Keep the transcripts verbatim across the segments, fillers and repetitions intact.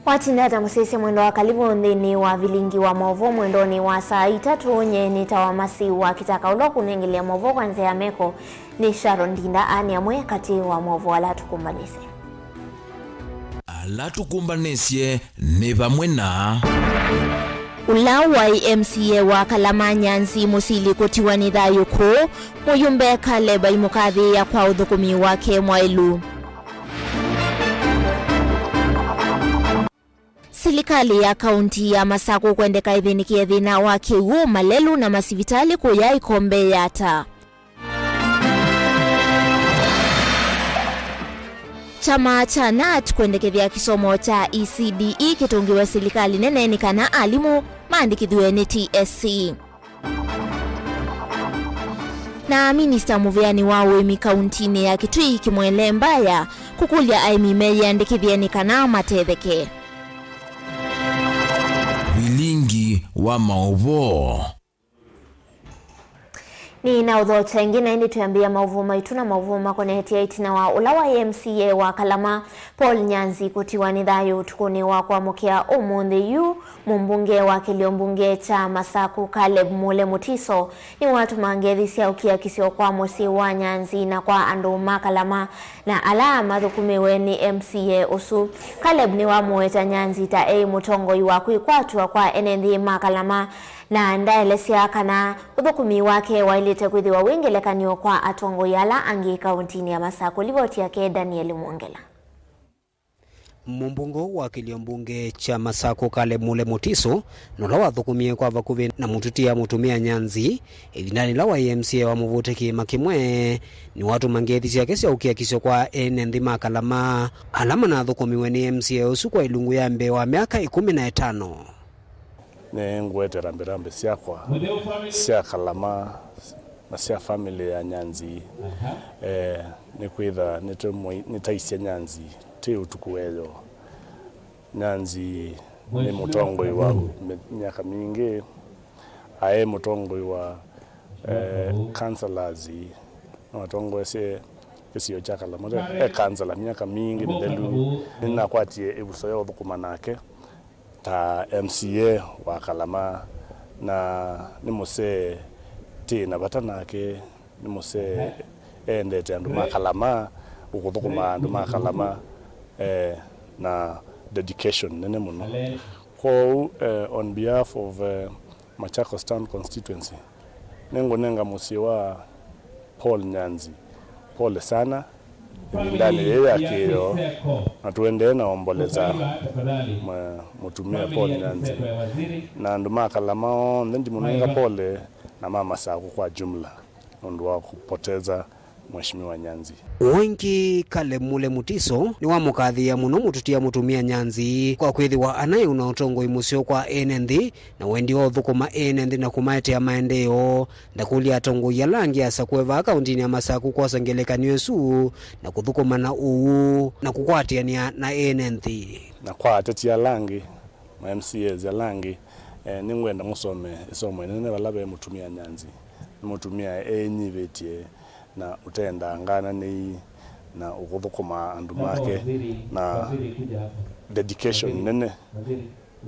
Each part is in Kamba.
Watinda ata mũsyaĩĩsya mwendwa wa kalĩvu nthĩnĩ wa vilingi wa maũvoo mwendonĩ wa saa itatũ, nye nĩtawa Masi wa Kĩtaka, ũla ũkũnengelea maũvoo kwa nzĩa ya meko nĩ Sharon Ndinda. Aa nĩ amwe katĩ wa maũvoo ala tũkũmbanĩsye. Ala tũkũmbanĩsye nĩ vamwe na. Ũla waĩ M C A wa Kalama Nyanzi Mũsili kũtiwa nĩ thayũ kũũ, mũyumbe Caleb aimũkathĩĩa kwa ũthũkũmi wake mwaĩlu. Silikalĩ ya kaunti ya Masakũ kwendeka ĩthĩnĩkĩe thĩna wa kĩw'ũ, malelũ na masivitalĩ kũya ĩkombe ya ata. Kyama kya nat kwendekethya kĩsomo kya E C D E kĩtũngĩwe silikalĩ nene nĩ kana alimũ maandĩkĩthw'e nĩ T S C. Na minista mũvĩanĩ wa ũĩmi kauntinĩ ya Kitui, Kimwele Mbaya, kũkũlya aĩmi meyĩandĩkĩthye nĩ kana matetheke. Vilingi wa maũvoo. Nĩ na ũthokya ĩngĩ, na ĩndĩ twĩambĩĩa maũvoo maitũ na maũvoo makonetye ĩtina wa ũla waĩ M C A wa Kalama, Paul Nyanzi, kũtiwa nĩ thayũ ũtukũnĩ wa kũamũkĩa ũmũnthĩ yu mũmbunge wa kĩlio mbunge kya Masaku, Caleb Mule Mutiso, nĩwatũma ngethi sya ũkiakisyo kwa mũsyĩ wa Nyanzi na kwa andũ ma Kalama na ala mathũkũmĩwe nĩ M C A ũsu. Caleb nĩwamũweta Nyanzi ta eĩ mũtongoi wa kwĩkwatw'a kwa ene nthĩ ma Kalama, na ndaelesya kana ũthũkũmi wake waĩlĩte kwĩthĩwa wĩ ngelekany'o kwa atongoi ala angĩ kauntinĩ ya Masaku. Livoti yake Daniel Mwongela. Mũmbunge wa kĩlio mbunge kya Masaku, Caleb Mule Mutiso, nũla wathũkũmie kwa vakuvĩ na mũtũtia mũtumĩa Nyanzi ĩvindanĩ yĩla waĩ M C A wa mũvũtĩki Makimwe, nĩwatũma ngethi syake sya ũkiakisyo kwa ene nthĩ ma Kalama ala manathũkũmiwe nĩ M C A ũsu kwa ilungu ya mbee wa myaka ĩkũmi na ĩtano. Nĩngũete rambirambi syakwa sya Kalama na sya famĩlĩ ya Nyanzi. Eh, nĩkwĩtha nĩtũmũi-, nĩtaisye Nyanzi tĩ ũtukũ weyo. Nyanzi nĩ mũtongoi wa mĩ-, myaka mingĩ. Aĩ mũtongoi wa, eh, councillors. Nĩwatongoesye kĩsio kya Kalama e councillor myaka mingĩ mĩthelu. Nĩnakwatie ĩvuso ya ũthũkũma nake ta M C A wa Kalama, na nĩ mũsee tĩ na vata nake, nĩ mũsee eendete andũ ma Kalama, ũkũthũkũma andũ ma Kalama, eh, na dedication nene mũno. Kwoou, eh, on behalf of, eh, Machakos Town Constituency, nĩngũnenga mũsyĩ wa Paul Nyanzi pole sana ĩvindanĩ yĩĩ ya kĩĩo, na tũendee na omboleza mwe-, mũtumĩa Paul Nyanzi. Na andũ ma Kalama onthe ndimũnenga pole, na ma Masaku kwa jumla, nũndũ wa kupoteza Mheshimiwa Nyanzi. Ũũ ĩngĩ, Caleb Mule Mutiso nĩwamũkathĩĩa mũno mũtũtia mũtumĩa Nyanzi kwa kwĩthĩwa anaĩ na ũtongoi mũseo kwa ene nthĩ na wendi wa ũthũkũma ene nthĩ na kũmaetea maendeeo. Ndakũlya atongoi ala angĩ asakũe vaa kauntinĩ ya Masaku kwosa ngelekany'o ĩsu na kũthũkũma na ũw'o na kũkwatĩanĩa na ene nthĩ. Na kwa ateti ala angĩ, ma M C As ala angĩ, eh, nĩngwenda mũsome ĩsomo ĩnene vala ve mũtumĩa Nyanzi. Nĩ mũtumĩa enyivĩtye na ũtendaa ngananĩi na ũkũthũkũmaa andũ make na dedication nene.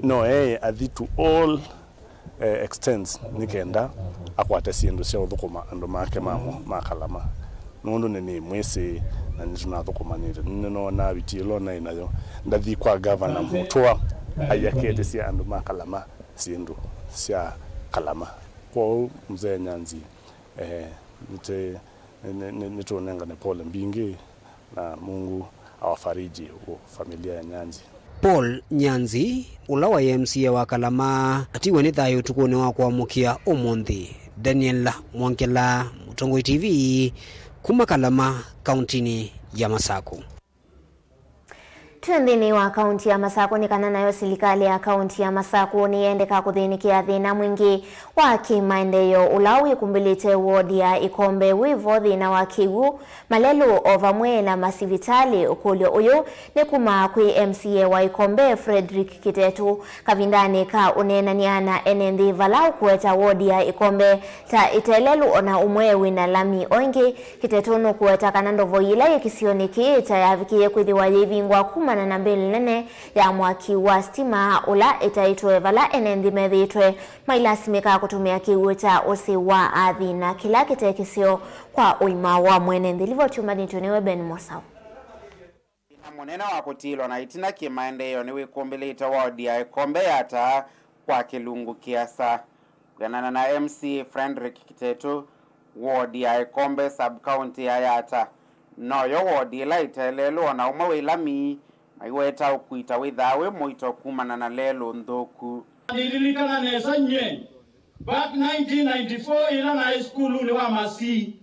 No eĩ athi to all, eh, extents nĩ kenda akwate syĩndũ sya ũthũkũma andũ make mamo ma Kalama. Nũndũ nĩnĩmwĩsĩ na nĩtũnathũkũmanĩte. Nĩnonaa witi ĩla naĩ nayo. Ndathi kwa Gavana Mũtũa aiaketesya andũ ma Kalama syĩndũ sya Kalama. Kwoou Mzee Nyanzi, eh, nĩtĩ-, nĩ-, nĩ-, nĩ-, nĩtũũnengane pole mbingĩ, na Mungu awafariji familia ya Nyanzi. Paul Nyanzi, ũla waĩ M C A wa Kalama, atiwe nĩ thayũ ũtukũnĩ wa kũamũkĩa ũmũnthĩ. Daniel Mwongela, Mũtongoi T V, kuma Kalama, kauntinĩ ya Masaku. Twĩ nthĩnĩ wa kaunti ya Masaku, nĩ kana nayo silikalĩ ya kaunti ya Masaku nĩyendeka kũthĩnĩkĩa thĩna mwingĩ wa kĩmaendeeo ũla wĩkumbĩlĩte wodi ya Ĩkombe, wĩvo thĩna wa kĩw'ũ, malelũ, o vamwe na masivitalĩ. Ũkũlyo ũyũ nĩ kuma kwĩ M C A wa Ĩkombe, Fredrick Kĩtetũ, kavindanĩ ka ũneenany'a na ene nthĩ vala ũkũweta wodi ya Ĩkombe ta ĩte lelũ o na ũmwe wĩ na lami. O ĩngĩ, Kĩtetũ nũkũweta kana ndovoi ĩla yĩ kĩsionĩ kĩĩ ta yavikĩie kwĩthĩwa yĩivingwa kuma Na, na mbĩli nene ya mwaki wa sitima ũla ĩtaĩtwe, vala ene nthĩ methĩĩtwe mailasimĩka kũtũmĩa kĩw'ũ kya ũsĩ wa athi, na kĩla kĩte kĩseo kwa ũima wa mwene nthĩ. Livoti ũmbanĩtwe nĩwe Ben Mosau. Thĩna mũnene wa kũtiĩlwa na ĩtina kĩmaendeeo nĩwĩkũmbĩlĩte wodi ya Ĩkombe Yatta kwa kĩlungu kĩasa. Kwĩanana na M C A Frederick Kitetu, wodi ya Ĩkombe sub-county ya Yatta noyo wodi ĩla ĩte lelũ o na ũmwe wĩ lami, maiweta ũkui ta wĩthaa wĩ mũito kumana na lelũ nthũku. Nĩlilikana nesa nyie, back nineteen ninety-four, ĩla naĩ sukulunĩ wa Masii.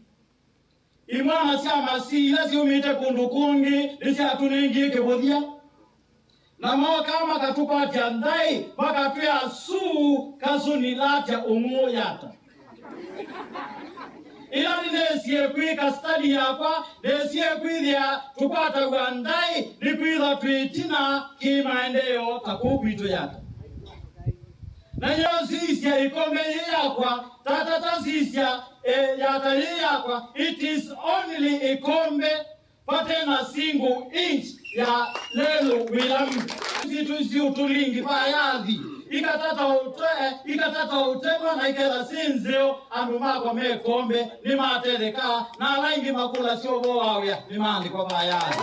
Imwana sya Masii ila syumĩte kũndũ kũngĩ nĩsyatũnengie kĩvũthya, na mookaa makatũkwatya ndaĩ, makatwĩa, "Suu, kasuni latya ũng'ũ Yatta." Ĩla nĩnesie kwĩka study yakwa, nesie kwĩthĩa tũkwataw'a ndaĩ nĩkwĩthwa twĩ ĩtina kĩ maendeeo ta kũu kwitũ Yatta. Na yo sisya ĩkombe yĩ yakwa, tata ta sisya, e, Yatta yĩ yakwa, it is only ĩkombe, vate na single inch ya lelũ wĩ lami. Sitũ isu tũlingi vayathi, ikatata ũte, ikatata ũtemwa na iketha si nzeo, andũ makwa me ĩkombe nĩmatethekaa, na ala aingĩ makũlasya ũvoo wa wĩa nĩmaandĩkwa vayathi.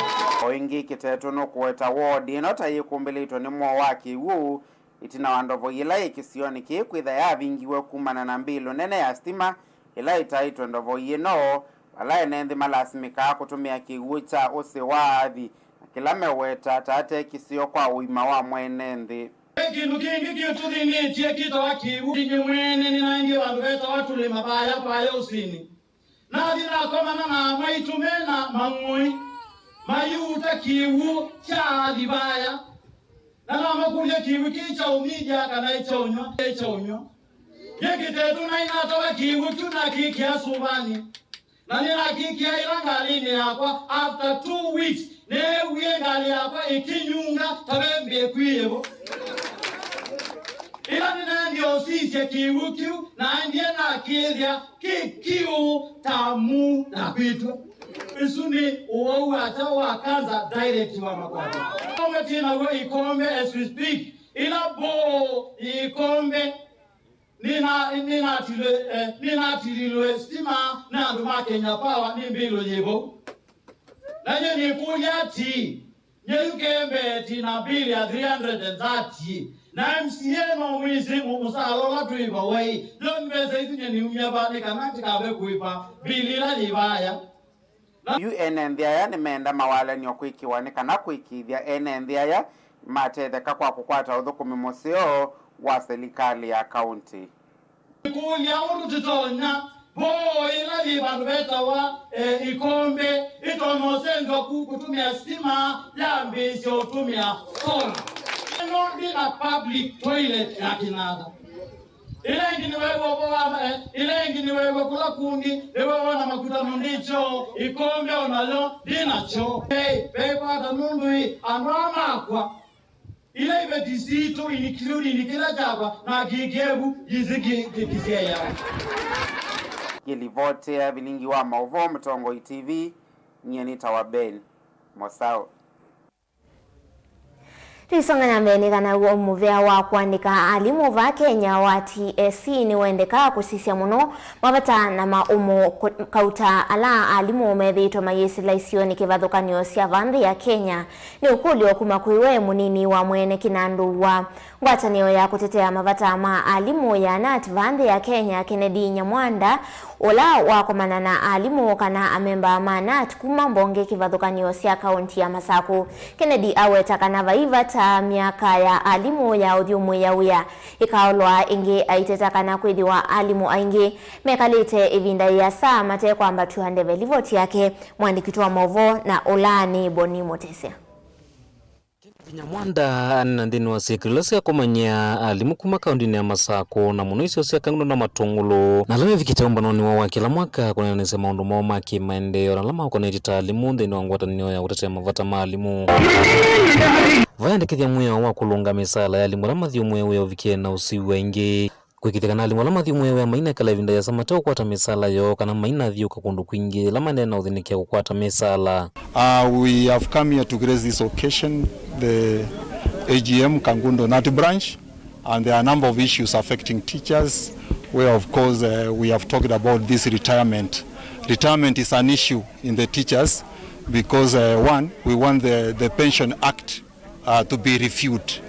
O ĩngĩ, Kitetu nũkũweta wodi ĩno ta yĩkũmbĩlĩtwe nĩ mwoo wa kĩw'ũ, ĩtina wa ndovo yĩla yĩ kĩsionĩ kĩĩ kwĩtha yavingiwe kumana na mbĩlũ nene ya sitima ĩla ĩtaĩtwe ndovo ĩno, vala ene nthĩ malasimĩkaa kũtũmĩa kĩw'ũ kya ũsĩ wa athi, na kĩla meweta ta ate kĩseo kwa ũima wa mwene nthĩ. Ve kĩndũ kĩngĩ kĩtũthĩnĩtye kĩtawa kĩw'ũ. Inyw'ĩ mwene nĩnaendie vandũ vetawa Tũlĩma vaya vaya ũsĩnĩ. Nathi nakomana na amwaitũ me na mang'oi, mayuuta kĩw'ũ kya athi vaya. Na namakũlya, "Kĩw'ũ kĩĩ kya ũmithya kana ĩ kya ũnyw'a?" "Ĩ kya ũnyw'a." Yĩ Kitetu naĩ natawa kĩw'ũ kĩu nakĩkĩa sũvanĩ. Na nĩnakĩkĩa ĩla ngalĩnĩ yakwa. After two weeks, neewie ngalĩ yakwa ĩkĩnyunga ta ve mbĩkwĩĩvo. Ĩla nĩnaendie ũsisya kĩw'ũ kĩu, naendie nakĩthĩa kĩ kĩw'ũ ta mu na kwĩtw'a. Ĩsu nĩ ũwau wa kyaũ? Wa kanza direct wa makwata. Ũmwe twĩ naw'o Ĩkombe as we speak. Ĩla boo yĩ Ĩkombe, nĩna-, nĩnatilwe, eh, nĩnatililwe sitima nĩ andũ ma Kenya Power nĩ mbĩlũ yĩ vau. Na nyie nĩkũlya atĩĩ, nyie yu kembee ti na mbĩlĩ ya three hundred and thirty, na M C A no mwĩsĩ mũ-, mũsaala ũla twĩva wai? Yo mbesa isu nyie niumya va nĩ kana ndikave kũĩva mbĩlĩ ĩla yĩ vaya? Na yu ene nthĩ aya nĩmeenda mawalan'yo kwĩkĩwa nĩ kana kũĩkĩĩthya ene nthĩ aya matetheka kwa kũkwata ũthũkũmi mũseo wa silikalĩ ya kaũntĩ. Nĩkũlya ũndũ tũtonya, voo ĩla yĩ vandũ vetawa, eh, Ĩkombe, ĩtonya ũsengywa ku kũtũmĩa sitima yambĩĩsya ũtũmĩa solar. Ĩno ndĩ na public toilet ya kĩnanda. Ĩla ĩngĩ nĩweew'a ũvoo wa, eh, ĩla ĩngĩ nĩweew'a kũla kũngĩ, nĩweew'a na makutano ndĩ kyoo, Ĩkombe o nayo ndĩ na kyoo. Hey, ve kwata nũndũ ĩ, andũ aa makwa, ila iveti sitũ, including kĩla kyakwa, na kĩkevu, yĩsĩ kĩ-, kĩ-, kĩsyaĩawa. Ngĩlivotea vilingi wa maũvoo Mũtongoi T V, nyie nĩtawa Ben Mosao. Tũisonga na mbee nĩ kana w'o mũvea wa kũandĩka alimũ vaa Kenya wa T S C nĩwendekaa kũsisya mũno mavata na maũmũ kũ-, kauta ala alimũ methĩĩtwe mayĩsĩla isionĩ kĩvathũkany'o sya vaa nthĩ ya Kenya. Nĩ ũkũlyo kuma kwĩ we mũnini wa mwene kĩnandũ wa ngwatanĩo ya kũtetea mavata ma alimũ ya nat vaa nthĩ ya Kenya, Kennedy Nyamwanda, ũla wakomana na alimũ kana amemba ma nat kuma mbonge kĩvathũkany'o sya kaũnti ya Masakũ. Kennedy aweta kana vai vata myaka ya alimũ ya ũthyũmũĩa wĩa ĩkaolwa ĩngĩ, aiteta kana kwĩthĩwa alimũ aingĩ mekalĩte ĩvinda yĩasa matekwambatw'a ndeve. Livoti yake mwandĩki witũ wa maũvoo na ũlaanĩ Boni Mũtesya. Kennedy Nyamwanda aneena nthĩnĩ wa syĩkĩlo ila sya kũmanyĩa alimũ kuma kaũndĩnĩ ya Masakũ, na mũno isio sya Kang'ũndũ na Matũngũlũ, na ala mevikĩte ũmbanonĩ woo wa kĩla mwaka kũneenanĩsya maũndũ moo ma kĩmaendeeo na ala makonetye ta alimũ nthĩnĩ wa ngwatanĩo ya kũtetea mavata ma alimũ. Vayandĩkĩthya mwĩao wa kũlũnga mĩsaala ya alimũ ala mathyũmũĩa wĩa ũvikĩe na ũsiw'a ĩngĩ. kwĩkĩĩthya kana alimũ ala mathyũmũĩawa mainekala ĩvinda yĩasa mate ũkwata mĩsaala yoo kana mainathyũũka kũndũ kwingĩ yĩla maendeea na ũthĩnĩkĩa kũkwata mĩsaala. Uh, we have come here to grace this occasion, the A G M Kangundo North Branch, and there are a number of issues affecting teachers, where of course, uh, we have talked about this retirement. Retirement is an issue in the teachers because, uh, one, we want the, the Pension Act, uh, to be reviewed,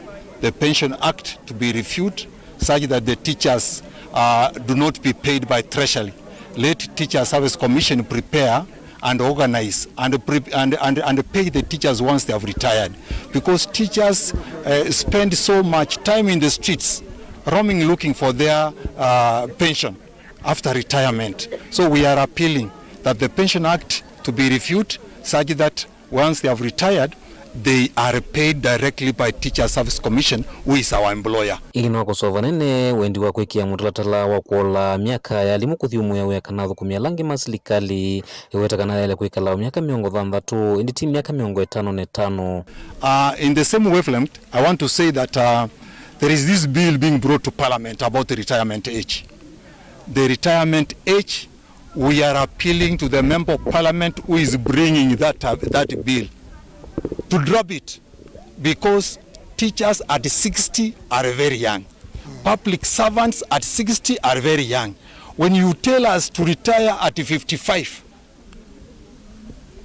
the Pension Act to be reviewed such that the teachers, uh, do not be paid by Treasury. Let Teacher Service Commission prepare and organize and, pre- and, and, and pay the teachers once they have retired. Because teachers, uh, spend so much time in the streets, roaming, looking for their, uh, pension after retirement. So we are appealing that the Pension Act to be reviewed such that once they have retired, they are paid directly by Teacher Service Commission, who is our employer. Ĩngĩ nĩ wa kũsova nene wendi wa kwĩkĩa mũtalatala wa kũola myaka ya alimũ kũthyũmũĩa wĩa kana athũkũmi ala angĩ ma silikalĩ, ĩweta kana yaĩle kwĩkala o myaka mĩongo thanthatũ, ĩndĩ ti myaka mĩongo ĩtano na ĩtano. Uh, in the same wavelength, I want to say that, uh, there is this bill being brought to Parliament about the retirement age. The retirement age, we are appealing to the Member of Parliament who is bringing that, uh, that bill to drop it, because teachers at sixty are very young. Public servants at sixty are very young. When you tell us to retire at fifty-five,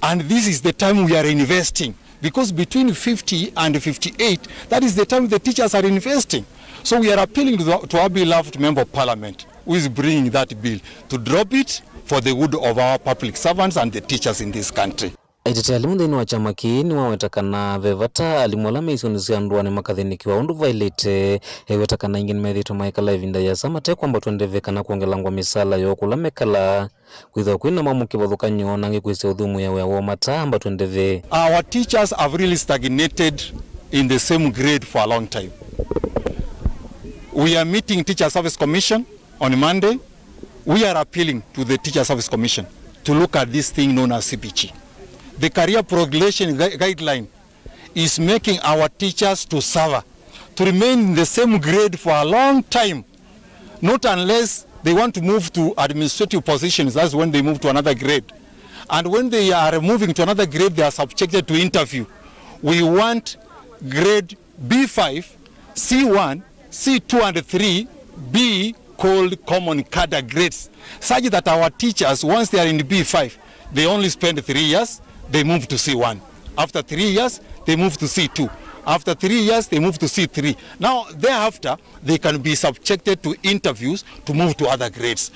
and this is the time we are investing, because between fifty and fifty-eight, that is the time the teachers are investing. So we are appealing to, the, to our beloved Member of Parliament who is bringing that bill to drop it for the good of our public servants and the teachers in this country. Aitete alimũ nthĩnĩ wa kyama kĩĩ nĩwaweta kana ve vata alimũ ala me isionĩ sya ndũanĩ makathĩnĩkĩwa ũndũ vaĩlĩte. Eweta kana aingĩ nĩmethĩĩtwe maikala ĩvinda yĩasa matekwambatw'a ndeve kana kwongelangwa mĩsaala yoo kũla mekalaa. Kwĩthĩwa kwĩ na mamwe kĩvathũkany'o, na angĩ kwĩsĩ ũthyũmũĩa wĩa woo mataambatw'a ndeve. Our teachers have really stagnated in the same grade for a long time. We are meeting Teacher Service Commission on Monday. We are appealing to the Teacher Service Commission to look at this thing known as C P G. The career progression gui- guideline is making our teachers to suffer, to remain in the same grade for a long time, not unless they want to move to administrative positions, that's when they move to another grade. And when they are moving to another grade, they are subjected to interview. We want grade B five, C one, C two and three be called common cadre grades, such that our teachers, once they are in B five, they only spend three years, they move to C one. After three years, they move to C two. After three years, they move to C three. Now, thereafter, they can be subjected to interviews to move to other grades.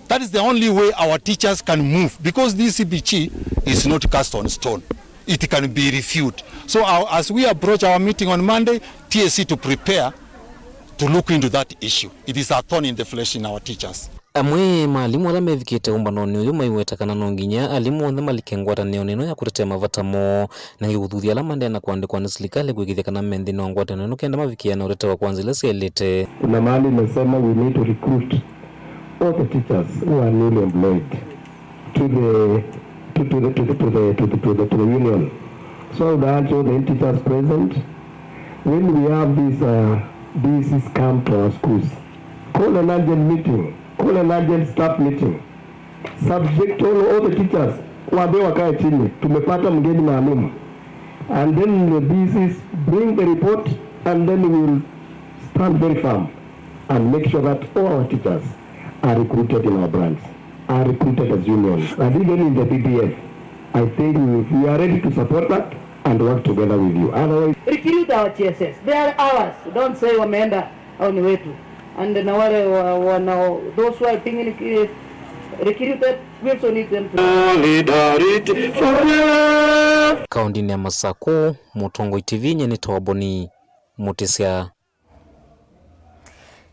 That is the only way our teachers can move, because this C P G is not cast on stone. It can be reviewed. So, uh, as we approach our meeting on Monday, T S C to prepare to look into that issue. It is a thorn in the flesh in our teachers. Amwe ma alimũ ala mevikĩte ũmbanonĩ ũyũ maiweta kana no nginya alimũ onthe malike ngwatanĩonĩ ĩno ya kũtetea mavata moo, na angĩ kũthuthya ala maendeea na kũandĩkwa nĩ silikalĩ kwĩkĩĩthya kana me nthĩnĩ wa ngwatanĩo ĩno kenda mavikĩĩana ũtetewa kwa nzĩa ila syaĩlĩte. Kuna mahali imesema we need to recruit all the teachers who are newly employed to the, to, to the, to the, to the, to the, to the, to the union. So I would urge all the teachers present, when we have these, uh, these come to our schools, call an urgent meeting, call an urgent staff meeting, subject all, all the teachers, waambie wakae chini, tumepata mgeni maalum. And then the D Cs bring the report, and then we will stand very firm and make sure that all our teachers are recruited in our branch, are recruited as unions, and even in the B D F. I think we, we are ready to support that and work together with you. Otherwise, recruit our T S S. They are ours. Don't say wameenda au ni wetu. And na wale wa, wanao, those who are being, eh, recruited, we also need them to. Solidarity forever. Kaũntĩnĩ ya Masakũ, Mũtongoi T V, nyie nĩ Toboni Mũtĩsya.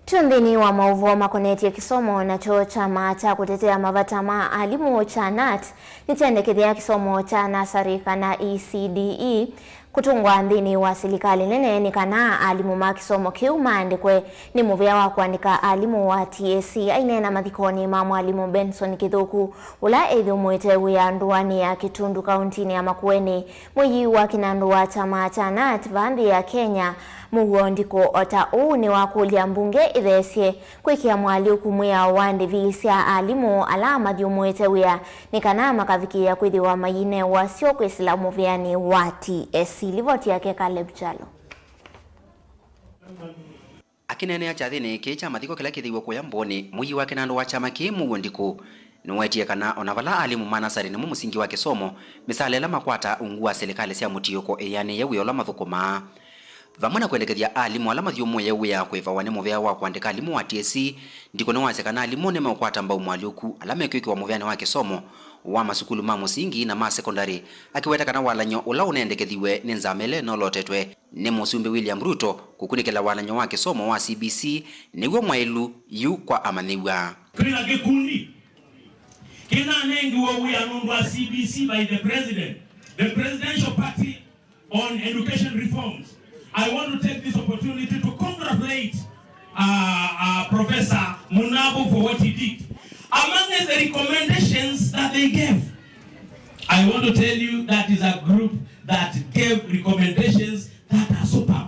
Twĩ nthĩnĩ wa maũvoo makonetye kĩsomo, nakyo kyama kya kũtetea mavata ma alimũ kya nat nĩkyendekethya kĩsomo kya nasarĩ kana E C D E kũtũngwa nthĩnĩ wa silikalĩ nene nĩ kana alimũ ma kĩsomo kĩu maandĩkwe nĩ mũvĩa wa kũandĩka alimũ wa T S C. Aineena mathikonĩ ma mwalimũ Benson Kĩthũku, ũla ĩthyũmũĩte wĩa ndũanĩ ya Kĩtundu kaũntĩnĩ ya Makueni, mwĩyĩi wa kĩnandũ wa kyama kya nat vaa nthĩ ya Kenya, Mũuo Ndikũ o ta ũu nĩwakũlya mbunge ĩtheesye kwĩkĩa moalyũku mwĩao wa ndĩvi sya alimũ ala mathyũmũĩte wĩa nĩ kana makavikĩĩa kwĩthĩwa mayineew'a syo kwĩsĩla mũvĩanĩ wa T S C. Livoti yake Caleb Kyalo. Akĩneenea kyathĩnĩ kĩĩ kya mathiko kĩla kĩthĩiwe kũya Mbũũnĩ mwei wa kĩnandũ wa kyama kĩĩ, Mũuo Ndikũ nĩwetie kana o na vala alimũ ma nasarĩ nĩmo mũsingi wa kĩsomo, mĩsaala ĩla makwataa ungu wa silikalĩ sya mũtiũko ĩyanĩĩe wĩa ũla mathũkũmaa. Vamwe na kwendekethya alimũ ala mathyũmũĩe wĩa kũĩvawa nĩ mũvea wa kũandĩka alimũ wa T S C, Ndikũ nĩwasya kana alimũ nĩmeũkwata mbau moalyũku ala mekwĩkĩwa mũveanĩ wa kĩsomo wa masukulu ma mũsingi na ma sekondarĩ, akĩweta kana walany'o ũla ũnendekethiw'e nĩ nzama ĩla ĩnolotetwe nĩ Mũsumbĩ William Ruto kũkunĩkĩla walany'o wa kĩsomo wa C B C nĩw'o mwaĩlu yu kwa amanyĩw'a. Twĩ na kĩkundi kĩnanengiwe wĩa nũndũ wa C B C by the president, the presidential party on education reforms. I want to take this opportunity to congratulate uh, uh, Professor Munabu for what he did. Among the recommendations that they gave, I want to tell you that is a group that gave recommendations that are superb.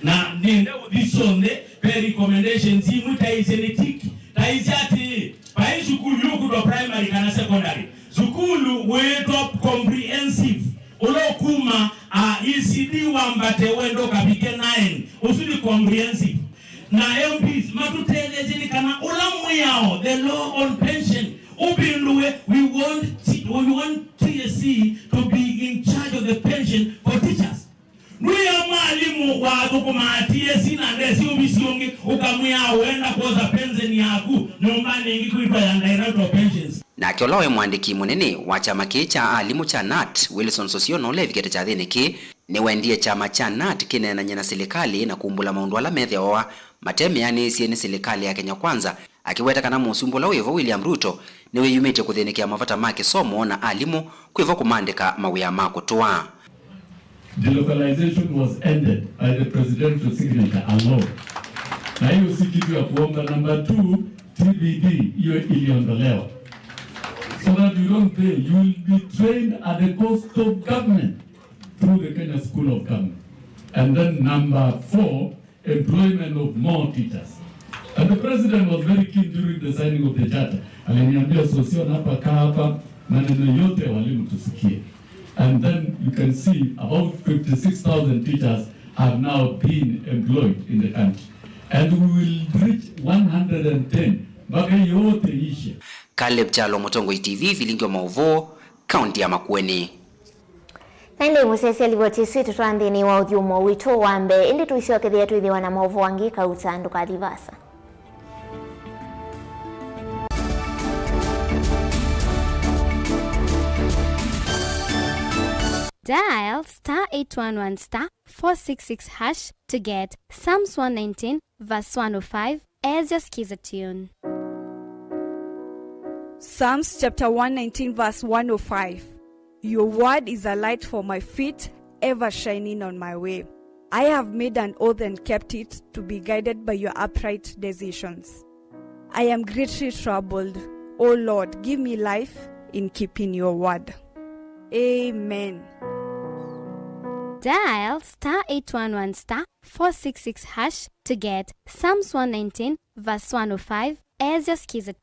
Na nĩenda ũthi syonthe, ve recommendations imwe taisye nĩ tiki, taisye atĩĩ, vai sukulu yũkutwa primary kana secondary, sukulu wĩtwa comprehensive, ũla ũkuma uh, E C D wambate wendo kavike nine, ũsu nĩ comprehensive. Na M Ps matũtetheesye nĩ kana ũla mwĩao, the law on pension, ũvĩndũwe. We want, we want T S C to be in charge of the pension for teachers. Ndwĩa mwalimũ wathũkũmaa T S C na ndesĩ ovisi ũngĩ, ũkamwĩa ũenda kwosa pension yaku nyũmbanĩ ĩngĩ kwĩtwa ya Director of Pensions. Nake ũla waĩ mũandĩki mũnene wa kyama kĩĩ kya alimũ kya nat, Wilson Sosio, na ũla evikĩte kyathĩnĩ kĩĩ, nĩwendie kyama kya nat kĩneenany'e na silikalĩ na kumbũla maũndũ ala methĩawa mate meanĩĩsye nĩ silikalĩ ya Kenya Kwanza, akĩweta kana mũsumbĩ ũla wĩ vo William Ruto nĩwĩyumĩtye kũthĩnĩkĩa mavata ma kĩsomo na alimũ kwĩva kũmaandĩka mawĩa ma kũtũa. Delocalization was ended by the presidential signature alone. Na hiyo si kitu ya kuomba. Number two, T B D hiyo iliondolewa. So that you don't pay, you will be trained at the cost of government through the Kenya School of Government. And then number four, employment of more teachers. And the president was very keen during the signing of the charter. Aliniambia, "Sosio, hapa, kaa hapa, maneno yote ya walimu tusikie." And then you can see about fifty-six thousand teachers have now been employed in the country. And we will reach one hundred and ten mpaka yote ishe. Caleb Kyalo, Mũtongoi T V, vilingi wa maũvoo, kaunti ya Makueni. Na ĩndĩ mũsyaĩĩsya livoti ĩsu ĩtũtwaa nthĩnĩ wa ũthyũmũo witũ wa mbee, ĩndĩ tũisyokethĩa twĩthĩwa na maũvoo angĩ kauta, ndũkathi vaasa. Dial star eight one one star four six six hash to get Psalms one nineteen verse one oh five as your Skiza tune. Psalms chapter one nineteen verse one oh five. Your word is a light for my feet, ever shining on my way. I have made an oath and kept it, to be guided by your upright decisions. I am greatly troubled. O Lord, give me life in keeping your word. Amen. Dial star eight one one star four six six hash to get Psalms one nineteen verse one oh five as your Skiza.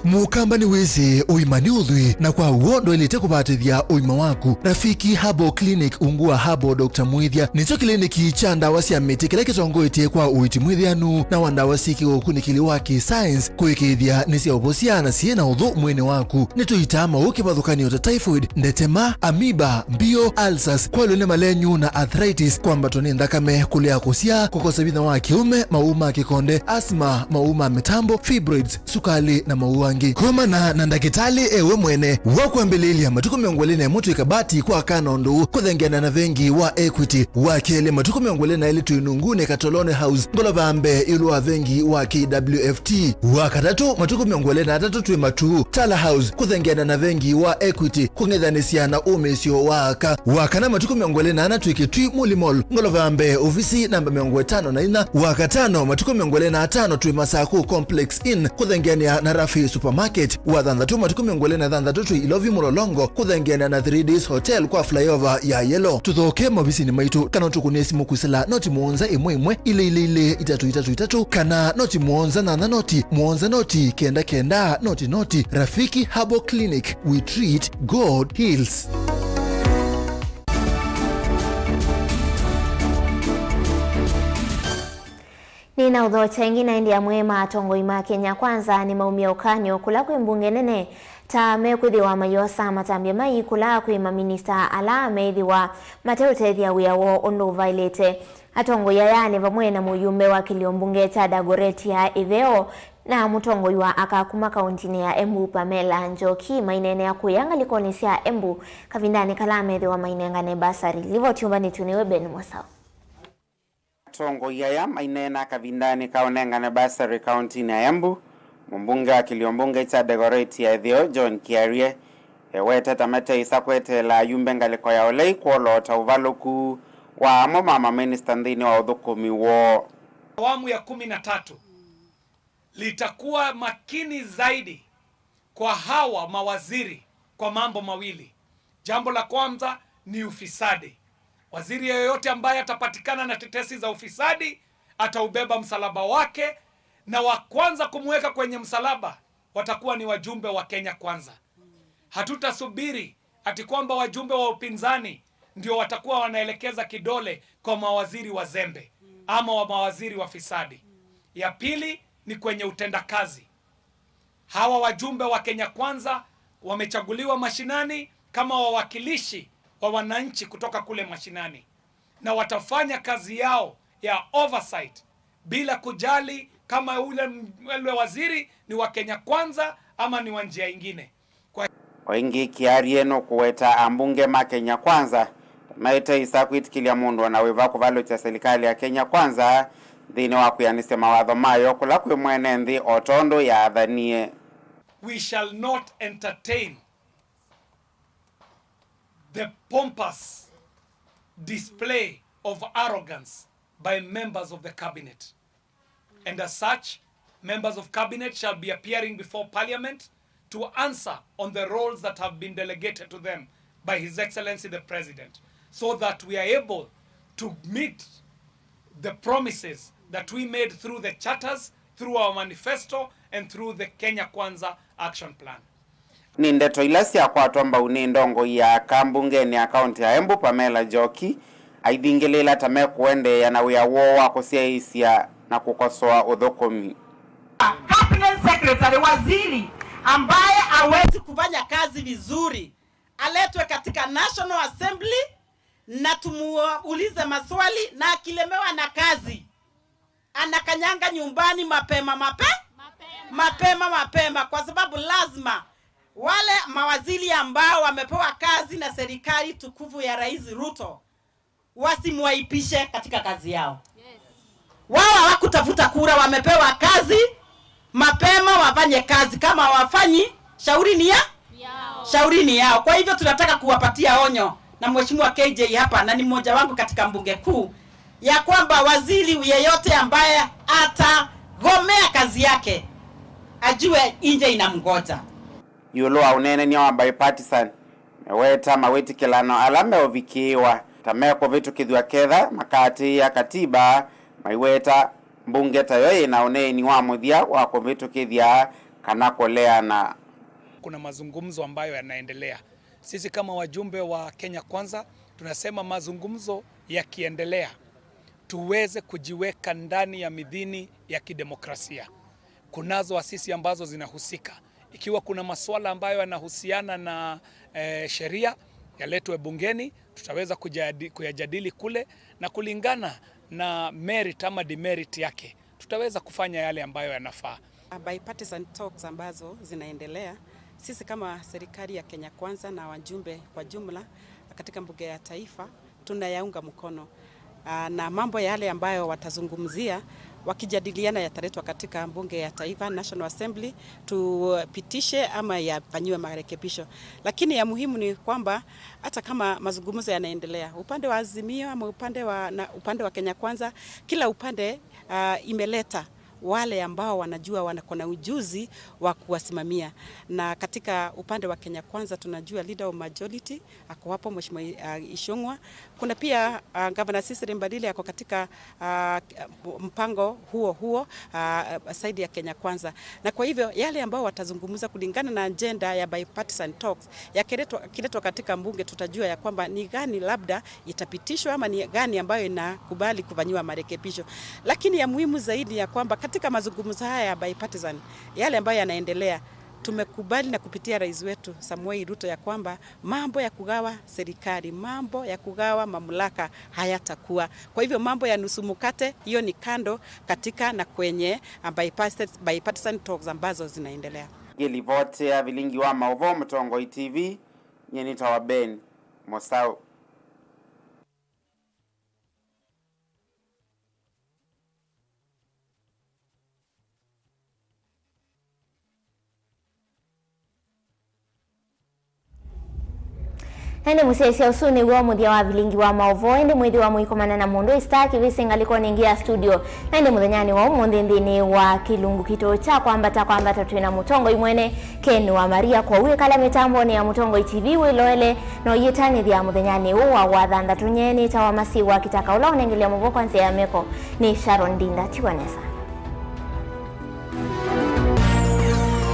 Mũkamba nĩwĩsĩ ũima nĩ ũthwii, na kwa w'o ndwaĩlĩte kũvatĩthya ũima waku. Rafiki Herbal Clinic ungu wa Herbal Doctor Mwĩthya nĩkyo kĩliniki kya ndawa sya mĩtĩ kĩla kĩtongoetye kwa ũiiti mwĩthĩanu na wa ndawa syĩ kĩũkunĩkĩli wa kĩ-science kũĩkĩĩthya nĩsyaũvosya na syĩ na ũthũ mwĩĩnĩ waku. Nĩtũitaa maũũ kĩvathũkany'o ta typhoid, ndetema, amoeba, mbio, ulcers, kwalw'a nĩ malenyu na arthritis, kwambatwa nĩ nthakame, kũlea kũsyaa, kũkosa vinya wa kĩũme, maũũ ma kĩkonde, asthma, maũũ ma mĩtambo, fibroids, sukalĩ, na maũũ angĩ. Komana na ndakĩtalĩ e we mwene. Wa kwambĩlĩĩlya, matukũ mĩongo ĩlĩ na ĩmwe twĩ kavati kwa kana ũndũ ũũ kũthengeana na vengi wa Equity. Wa kelĩ, matukũ mĩongo ĩlĩ na elĩ twĩ Nunguni Katoloni House, ngolova ya mbee ĩũlũ wa vengi wa K W F T. Wa katatũ, matukũ mĩongo ĩlĩ na atatũ twĩ Matuu, Tala House, kũthengeana na vengi wa Equity, kũng'ethanĩsya na ũmĩĩsyo wa aka. Wa kana, matukũ mĩongo ĩlĩ na ana twĩ Kitui, Muli Mall, ngolova ya mbee, ovisi namba mĩongo ĩtano na inya. Wa katano, matukũ mĩongo ĩlĩ na atano twĩ Masaku Complex Inn, kũthengeanĩa na Rafi Supermarket, wa thanthatũ matukũ mĩongo ĩlĩ na thanthatũ twĩ Ilovi Mũlolongo, kũthengeana na Three Days Hotel kwa flyover ya Yellow. Tũthooke maovisinĩ maitũ, kana ũtũkũnĩe simũ kwĩsĩla noti mũonza ĩmwe ĩmwe, ilĩ ilĩ ilĩ, itatũ itatũ itatũ, kana noti mũonza nyanya noti, mũonza noti, kenda kenda, noti noti. Rafiki Herbal Clinic, we treat, God heals. Nĩnaũthokya ĩngĩ na ĩndĩ amwe ma atongoi ma Kenya Kwanza nĩmaumya ũkany'o kũla kwĩ mbunge nene ta mekwĩthĩwa mayosa matambya mai kũla kwĩ maminista ala meĩthĩwa mateũtethya wĩa woo ũndũ ũvaĩlĩte. Atongoi aya nĩ vamwe na mũyumbe wa kĩlio mbunge kya Dagoretti ya Ĩtheo na mũtongoi wa aka kuma kauntinĩ ya Embu Pamela Njoki maineenea kũya ngalĩkonĩ sya Embu kavindanĩ kala methĩwa mainengane basari. Livoti yũmbanĩtw'e nĩwe Ben Mosau. Atongoi aya maineena kavindanĩ ka ũnengane basari kauntinĩ ya Embu, mũmbunge wa kĩlio mbunge kya Dagoretti ya Ĩtheo, John Kiarie, eweta ta mateĩsa kweteela ayumbe ngalĩko ya ũlei kwoloota ũvalũku wa amwe ma maminista nthĩnĩ wa ũthũkũmi woo. Awamu ya kumi na tatu litakuwa makini zaidi kwa hawa mawaziri kwa mambo mawili. Jambo la kwanza ni ufisadi. Waziri yeyote ambaye atapatikana na tetesi za ufisadi ataubeba msalaba wake, na wa kwanza kumweka kwenye msalaba watakuwa ni wajumbe wa Kenya Kwanza. Hatutasubiri ati kwamba wajumbe wa upinzani ndio watakuwa wanaelekeza kidole kwa mawaziri wazembe ama wa mawaziri wafisadi. Ya pili ni kwenye utendakazi. Hawa wajumbe wa Kenya Kwanza wamechaguliwa mashinani kama wawakilishi wa wananchi kutoka kule mashinani, na watafanya kazi yao ya oversight bila kujali kama ule m-, ule waziri ni wa Kenya Kwanza ama ni wa njia ingine. Kwa O ĩngĩ, Kiarie nũkũweta ambunge ma Kenya Kwanza ta maĩte ĩsa kwĩtĩkĩlya mũndũ o na wĩva kũvalũkya silikalĩ ya Kenya Kwanza nthĩnĩ wa kwĩanĩsya mawatho mayo kũla kwĩ mwene nthĩ o tondũ yaathanie. We shall not entertain the pompous display of arrogance by members of the cabinet. And as such, members of cabinet shall be appearing before parliament to answer on the roles that have been delegated to them by His Excellency the President, so that we are able to meet the promises that we made through the charters, through our manifesto, and through the Kenya Kwanza Action Plan. Nĩ ndeto ila syakwatwa mbau nĩ ndongoi ya aka mbungenĩ ya kaũntĩ ya Embu, Pamela Njoki, aithingĩlĩĩla ta mekũendeea na wĩa woo wa kũsyaĩĩsya na kũkosoa ũthũkũmi. Cabinet secretary, waziri ambaye hawezi kufanya kazi vizuri, aletwe katika National Assembly na tumuulize maswali, na akilemewa na kazi, anakanyanga nyumbani mapema mape-, mapema mapema, kwa sababu lazima wale mawaziri ambao wamepewa kazi na serikali tukufu ya Rais Ruto wasimwaipishe katika kazi yao. Wao hawakutafuta kura, wamepewa kazi mapema, wafanye kazi. Kama hawafanyi, shauri ni ya shauri ni yao. Kwa hivyo tunataka kuwapatia onyo na Mheshimiwa K J hapa, na ni mmoja wangu katika mbunge kuu, ya kwamba waziri yeyote ambaye atagomea kazi yake ajue nje inamngoja. Ĩũlũ wa ũneenany'a wa bipartisan, meweta mawĩtĩkĩlano ala meũvikĩĩwa ta mekũvĩtũkĩthw'a ketha makaatĩĩa katiba, maiweta mbunge tayo yĩna ũneeni wa mũthya wa kũvĩtũkĩthya kana kũleana. Kuna mazungumzo ambayo yanaendelea. Sisi kama wajumbe wa Kenya Kwanza, tunasema mazungumzo yakiendelea, tuweze kujiweka ndani ya midhini ya kidemokrasia. Kunazo asisi ambazo zinahusika. Ikiwa kuna masuala ambayo yanahusiana na, eh, sheria, yaletwe bungeni, tutaweza kujadi-, kuyajadili kule, na kulingana na merit ama demerit yake, tutaweza kufanya yale ambayo yanafaa. Bipartisan talks ambazo zinaendelea, sisi kama serikali ya Kenya Kwanza na wajumbe kwa jumla katika bunge ya taifa, tunayaunga mkono. Ah, na mambo yale ambayo watazungumzia, wakijadiliana, yataletwa katika bunge ya taifa, National Assembly, tupitishe ama yafanyiwe marekebisho. Lakini ya muhimu ni kwamba hata kama mazungumzo yanaendelea, upande wa Azimio ama upande wa, na upande wa Kenya Kwanza, kila upande, ah, imeleta wale ambao wanajua, wako na ujuzi wa kuwasimamia. Na katika upande wa Kenya Kwanza tunajua leader of majority ako hapo, Mheshimiwa, uh, Ichung'wa. Kuna pia, uh, Governor Cecily Mbalile ako katika, uh, mpango huo huo, uh, side ya Kenya Kwanza. Na kwa hivyo yale ambao watazungumza kulingana na agenda ya bipartisan talks yakiletwa, kiletwa katika mbunge, tutajua ya kwamba ni gani labda itapitishwa ama ni gani ambayo inakubali kufanyiwa marekebisho. Lakini ya muhimu zaidi ya kwamba katika mazungumzo haya ya bipartisan, yale ambayo yanaendelea, tumekubali na kupitia rais wetu Samoei Ruto ya kwamba mambo ya kugawa serikali, mambo ya kugawa mamlaka hayatakuwa. Kwa hivyo mambo ya nusu mkate, hiyo ni kando katika na kwenye, uh, bipartisan, bipartisan talks ambazo zinaendelea. Ngĩlivoti ya vilingi wa maũvoo Mũtongoi T V, nyie nĩtawa Ben Mosau. Na ĩndĩ mũsyaĩĩsya, ũsu nĩw'o mũthya wa vilingi wa maũvoo, ĩndĩ mwĩthĩwa mũikomana na mũndũ ĩsita kĩvĩsĩ ngalĩkonĩ ĩngĩ ya studio. Na ĩndĩ mũthenyanĩ wa ũmũnthĩ nthĩnĩ wa kĩlungu kitũ kya kwambata kwambata twĩ na mũtongoi mwene Ken wa Maria. Kwoou ĩkala mĩtambonĩ ya Mũtongoi T V wĩloele, na ũyĩtanĩthya mũthenyanĩ ũũ wa wathanthatũ. Nyie nĩtawa Masiwa Kitaka, ũla ũnengelea mũvoo kwa nzĩa ya meko nĩ Sharon Ndinda. Tiwa nesa.